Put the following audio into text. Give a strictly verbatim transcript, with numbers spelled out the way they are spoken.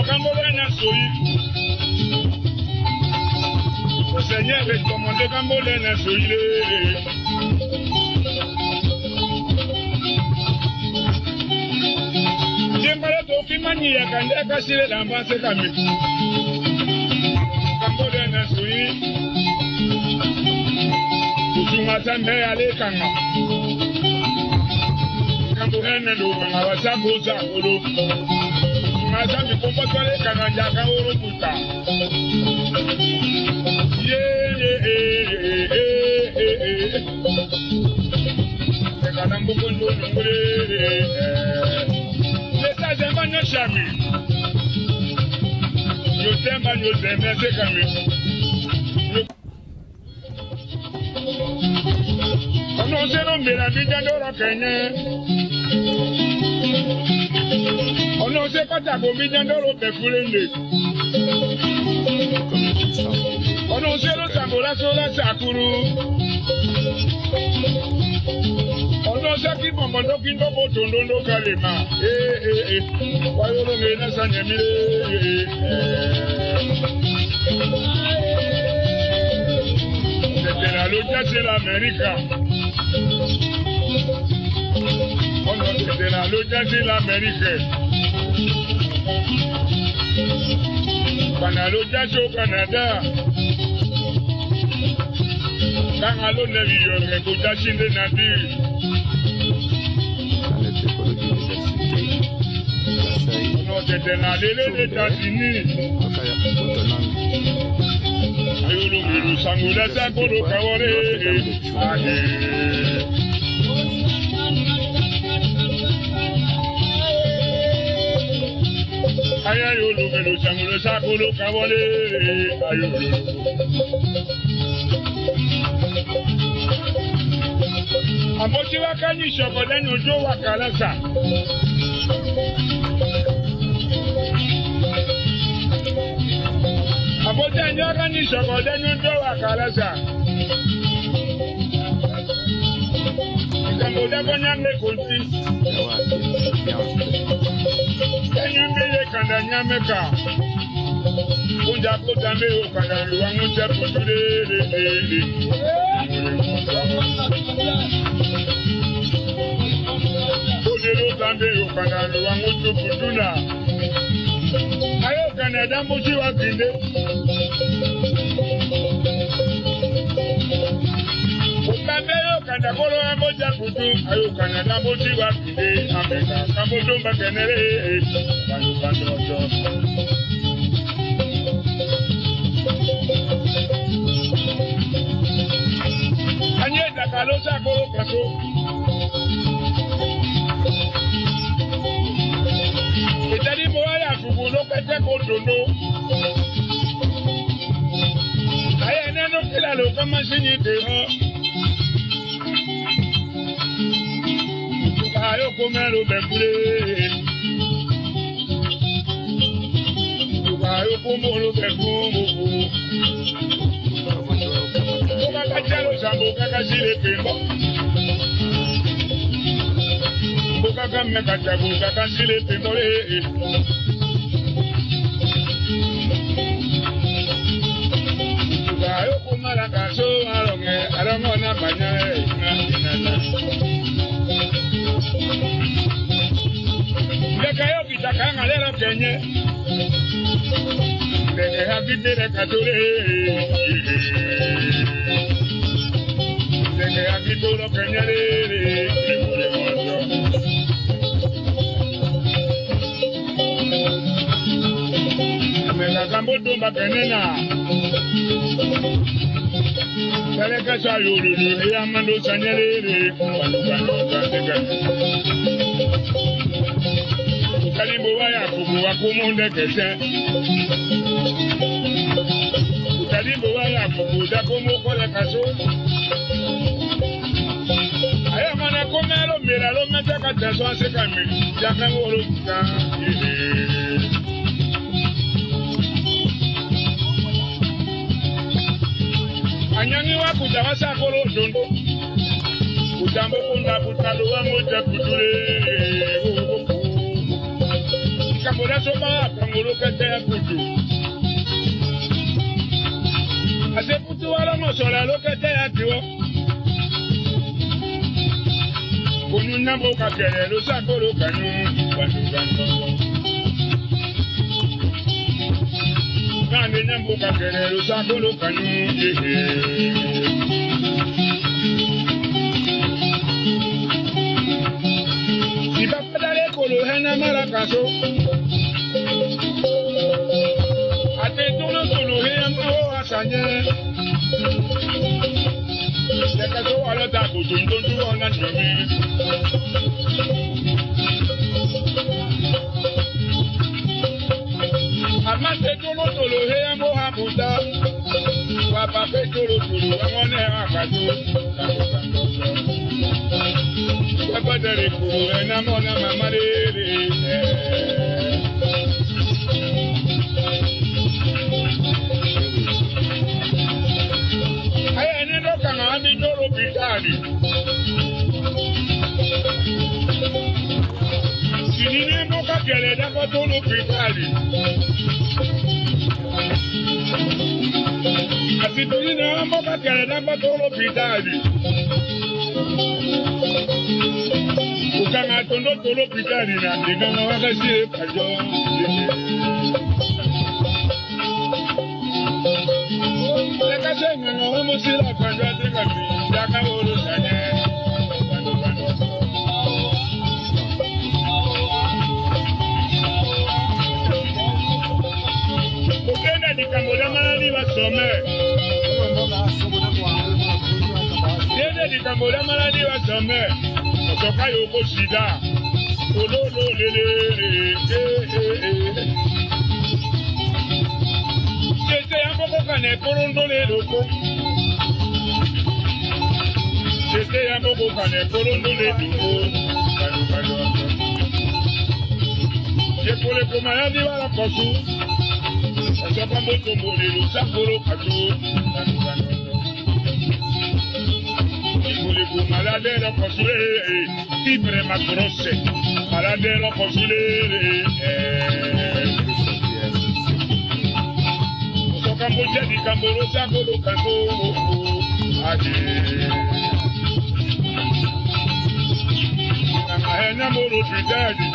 Kambo lena soyi. Seigneur, recommandé kambo lena soyi le. Jembale toki mani ya kande kasile lamba se kami. Kambo lena soyi. Kusunga tambe ale kanga. Kambo hene lo kanga wa sako sako lo. Kusunga tambi kombo tole kanga jaka oro kuta. Ye, ye, eh, eh, eh, eh, eh. Ekana mboko ndo nungure, eh. Leta jamba nyo shami. Nyo temba, nyo temba, se kami. Ono se no mbela mbijandoro kenye. Ono se kata ko mbijandoro pekulende. Ono se no sambola sola sakuru. Ono se ki bombo ndo kindo botondo ndo kalema. Eh, eh, eh. Wa yolo ngena sanyemile. Eh, eh. Tetela lo jasi la Amerika. Ono tetela lo jasi la Amerika. Kana lo jasi o Canada. Kanga lo New York ko jasi nde na bi. Dans les technologies université. Ono tetela lele États-Unis. Ayolo milu sangula sakolo kawole. Aye. Ayolo milu sangula sakolo kawole. Ayolo. Amboti wa kani soko danu jo wa kalasa. Abota nyoka ni soko danu jo wa kalasa. Kambo da ko nyame konti. Danu mbele kanda nyame ka. Kunja ko tambe o kanda luwangu ja kutu le, le, le, le. Kudelo tambe o kanda luwangu ja kutu na. Ayo kanda dambu si wa kinde. Ukambe yo kanda kolo ambo ja kutu. Ayo kanda dambu si wa kinde. Ameka kambo tumba kenere. Bandu bandu ojo. Anye da kalo sa kolo kaso. Itali mo ala kukuno kete kotono. Aya neno kila lo kama sinyi te ho. Ayo komelo bekule. Ayo komelo bekule. Mboka ka jalo sa mboka ka sile pembo. Mboka ka meka ja mboka ka sile pembo le. Ayo kumala kaso alonge, alongo na banya, eh, na, na, na. Ndeke yo kita kanga lelo kenye. Ndeke ya kitele katole. Ndeke ya kitolo kenye le, le, le, le, le. Meka kambo tumba kenena. Kale kasa yololo, ya mando sanyelele. Utali mbo wa Yakubu wa kumunde kese. Utali mbo wa Yakubu da kumu kole kaso. Aya mana komelo mela lo meta ka taswa se kami. Jaka wolo. Anyangi wa kuja wa sakolo dondo. Kutambo kunda kutalo wa moja kutule. Kambo da Soba kangolo kete ya putu. Ase putu wala mosola lo kete ya tiwo. Kunu nyambo kakele lo sakolo kanu. Kanu, kanu. Kande nyambo kakele lo sakolo kanu. Yehe. Iba Dale kolo hena mala kaso. Ate tolo tolo he ama ho asanye. Ya kaso wala ta ko tun tun tu ona nyomi. Ama te tolo tolo he ama ho abuta. Papa pe tolo tolo, amone akato. Papa dere kuru, ena mona mama dere. Aya, ene ndo kanga ami tolo pitali. Sinini mboka kele dako tolo pitali. Asi toni na mboka kele dako tolo pitali. Ukanga tondo tolo pitali na ndinga wakasi pajo. Okende likambo lya maladi ba some. Okende likambo lya maladi ba some. Otoka yo ko sida. Ololo lele, eh, eh, eh. Tete ya moko kane kolondo le loko. Tete ya moko kane kolondo le loko. Kano, kano, kano. Yekole ko maladi wala kosu. Otoka moto mo le lo sakolo katu. Kano, kano, kano. Yekole ko maladi wala kosu, eh, eh. Fibre macrose. Malade lo kosule, eh. Soka mbote di kambolo sako lo kanto, ade. Na mahena molo pitadi.